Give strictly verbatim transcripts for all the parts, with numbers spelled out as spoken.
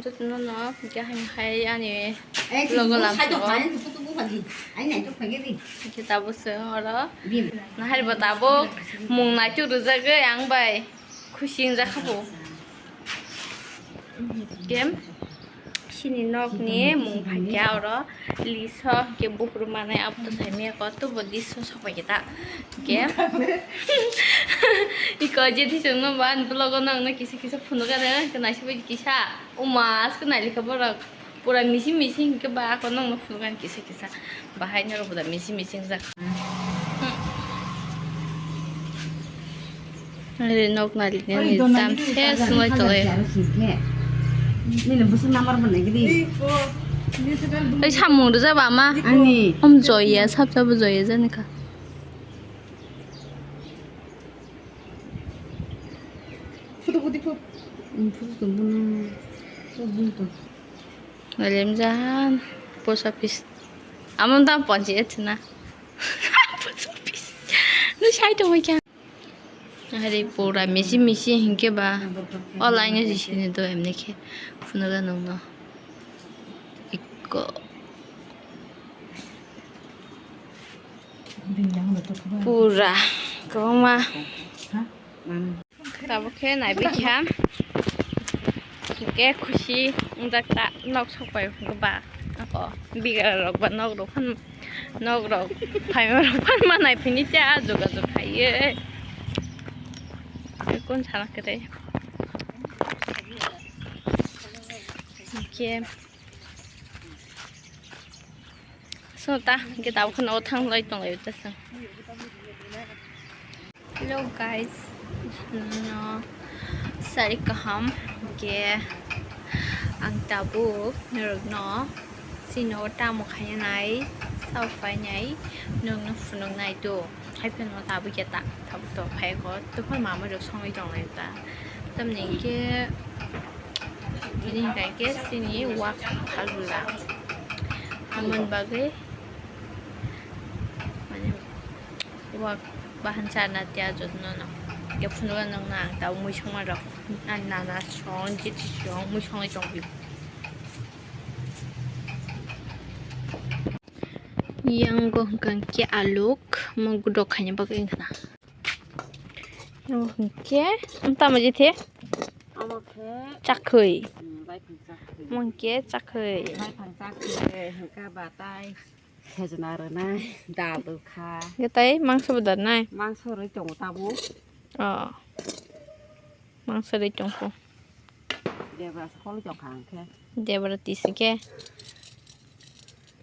Jotono no, hingke hai, hai ani logo lamsogo. Hingke tabuk chwng oro. Naharibo tabuk mung naituk rwjagwi ang bai khusi wngjak kha bo. Hingke chini nokni mung phaikha oro. Liso hingke buphuru manai abo to saimanya kok, tobo liso sok pai khe ta. Hingke iko je thisongno ba ani vlog-o nokno kisa kisa phunukha de, hingke naisik bai kisa. Uma, asko nailikha borok. Pura misi misi hingke ba ako nokno phunukha kisa kisa. Bahai norok pura misi misi wngjak. Are nok nailiknani tam se sunglai tolai. Nini bwswk number bo naigidi. Ei samung rwjak ba ma? Ani. Om joya, sab sab joya jani kha. Photo photo photo. Photo tong bono. Photo tong. Ngalemjahan post office. Amon ta panchayat na. Post office. Ni sai tong kya? Hari pura misi misi hingke ba. O line ni sini do emne khe. Phunukha nokno. Ikko. Pura kwbangma. Tabuk khe naibi kha. Hingke khusi wngjak ta nok sok pai hwnkhe ba. Ako bigra rok ba nok rok phan, nok rok phaima rok phan ma nai phini ta jogajog khaiye. Kun sana kwrwi. Hingke. So ta, hingke tabuk kheno o thanglai tonglai ta chwng. Hello guys, no sari kaham, hingke ang tabuk norokno chini o tamo khainai, sao painai, norokno phunuknai do. Hai phano tabuk ya ta, tabuk to phai ko, tokon mama rok songwi tonglai ta. Tamni hingke, tini hingka hingke chini wak phalgula. Amoni bagwi, mane, wak bahan charna tiya jotno no. Hingke phunukha nokna ang tabuk mui songma rok. Ani nana song, jiti song, mui songwi tongpio. Yang go hingka hingke aluk, mo gudok khaina bagwi wngkha na. Yang hingke, tamo jithe? Omo khe, chakhwi. Hmm, bai phang chakhwi. Mo hingke chakhwi. Bai phang chakhwi, hingka batai. Sejna rwnai, dal rwkha. Hingke tai mangso bo darnai? Mangso rwi tongo tabuk. Oh. Mangso rwi tongkho. Debra se kholi tongkha hingke. Debra tisi khe.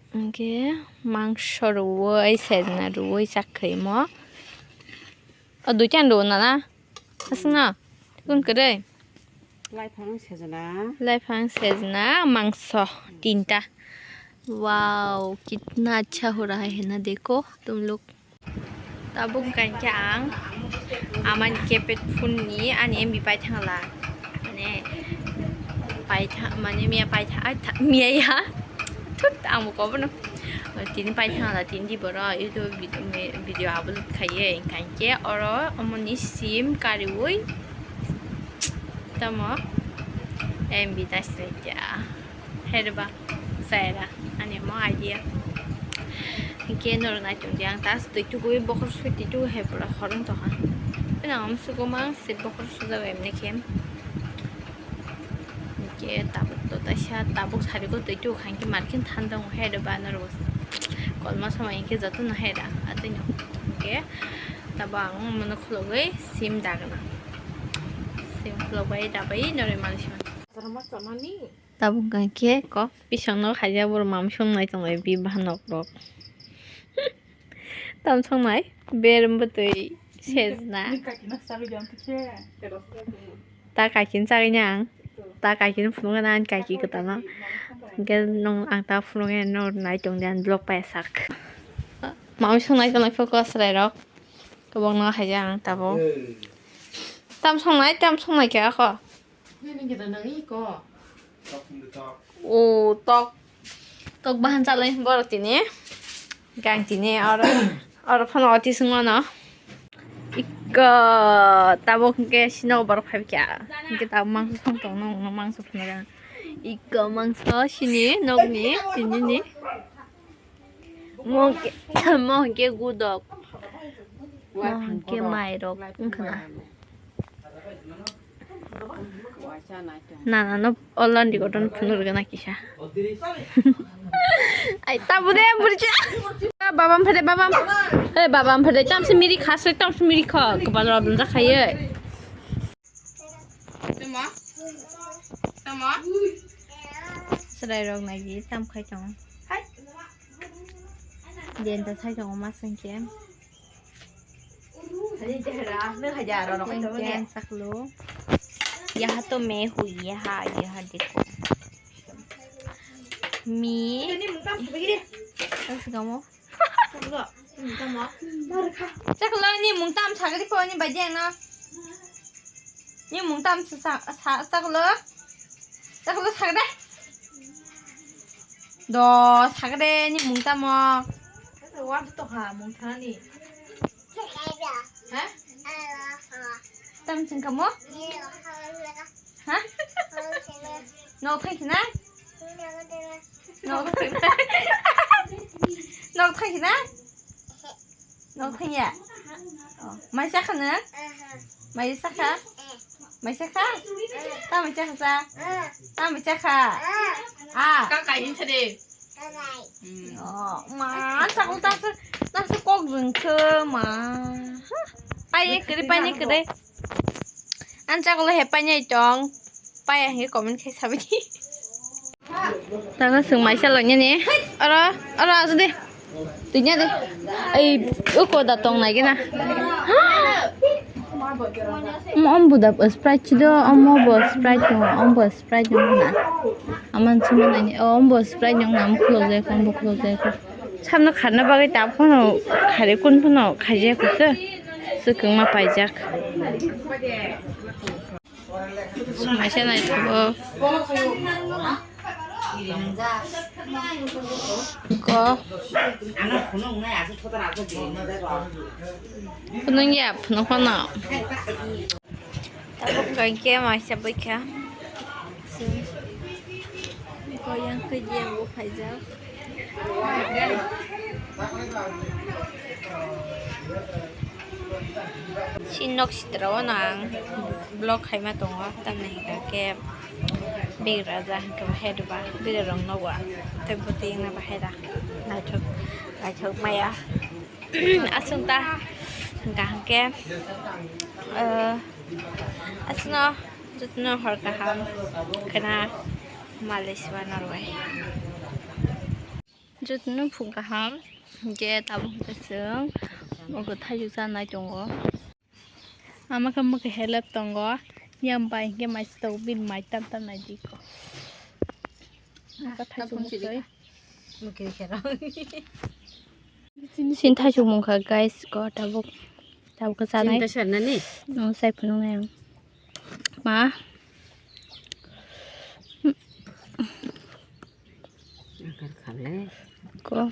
Hingke mangso rwui, sejna rwui chakhwi mo. O duitan rw nana. Aswkno. Kun kwrwi. Laiphang sejna. Laiphang sejna, mangso tinta. Wow, kitna acha ho raha hai na dekho tum log. Tabuk hingka hingke ang amani keypad phone ni ani M B paithangla, mane paitha-, mane miya paitha-, ai tha-, miya ya. Thut, ang bo kobono. Tini paithangla, tini di boro YouTube video, video upload khaiye, hingka hingke oro omoni sim kariui tamo M B naisingcha. Herba, Zaira, ani mo idea. Hingke norok naitung di ang tas twi tugui bokhor sui twi tugu hai pura horong tongha. Bini ang sugo mang se bokhor sujak emne khe. Hingke tabuk to taisa tabuk sari go twi tugu kha hingke markhe thandong herba norok kolma somoi hingke jotono hera atwino. Hingke tabuk ang mono khulogoi sim dagna. Sim khulogoi dabai noroi mansi. Tabuk hingke kok bisingno khaijak borok mamsong nai tonglai bi bahanok rok. Tam songnai berem bwtwi sejna. Ta kaikin chagui nang. Ta kaikin phunukgwi nang ani kaiki kwtalno. Hingke nwng ang ta phunukgwi nw nai tongdi ani vlog paisa sak. Mamsong nai tonglai focus rai rok. Kwbangno khaijak ang tabuk. Tam songnai, tam songnai khe akho. Nini gida nang iko. O tok. Tok bahan chalai borok tini. Gang tini oro, oro phano oti swngo no. Iko tabuk hwnkhe sino borok phai kha. Hwnkhe tabuk mangso song tong no, mangso phano. Iko mangso sini nokni tinini. Mo hwnkhe, mo hwnkhe gudok. Mo hwnkhe mairok wngkha na. Nana no online recording phunuk rwgana kisa. Ai, tabu de, burja. Babam phade, babam. Hey, babam phade, tamsi miri khasoi, tamsi miri kha. Kebal rok dun jakhaye. Tamo? Tamo? Chwrai rok nai di, tam khai tongo. Hai. Den ta sai tongo, ma sengke. Ani chehra, nung hajar aro. Ken, ken, saklo. Yaha to me hui, yaha, yaha dekho. Mi. Ini mungkam, begini. Ang segamo. Saklo. Mungkam mo. Mar kha. Saklo, ni mungtam sagri po, ni baje no. Ni mungtam sa, sa, saklo. Saklo sagde. Do sagde, ni mungtam mo. Wan to ha, mungtani. Ha? Tam chingkamo? Ha? Nok thai khina? Nok thai khina? Nok thai khina? Nok thai ya? Oh, mai chakha nang? Mai chakha? Mai chakha? Ta mai chakha sa? Ta mai chakha? Ah. Ka kai hin chade. Oh, ma, chaklo ta se, ta se kok jeng khe, ma. Pai ne kere, pai ne kere. An chaklo he pai ne tong. Pai he comment khai sabi. Ta ka sung mai chalo ne ne. Oro, oro ajo de. Tui ne de. Ei, uko da tong nai gina. Om, om bu da Sprite do, om bo Sprite do, om bo Sprite do na. Aman suma nai, oh, ombo Sprite nung nam khulok jai kho, ombo khulok jai kho. Samno kharna bagwi ta phano khari kun phano khaijak kho se. Swkang ma paijak. Maisa nai tho. Ko. Phunung ya, phunung phano. Tabuk kangke maisa bwkha. Koyang kejiyang bo phaijak. Si nok sitra o no ang vlog khaima tongo, tamni hwnkha khe big raja hwnkhe bahai rwba, big rok nogo ang tei bwtwi wngna bahai da naithok naithok maya. Aswk ta hwnkha hwnkhe, eh, aswkno jotono hor kaham khwna malai siba norwai. Jotono phung kaham hwnkhe tabuk hwnkhe chwng ogo thaijwk chanai tongo. Ama khe mwkhai helep tongo. Yang bai hwnkhe mai stok bini mai tam tam nai di ko. Ang khe thaijwk mwkhai. Sini thaijwk mungkha guys ko tabuk. Tabuk khe chanai. Sini ta sanani? Nung sai phunuknai ang. Ma. Ko.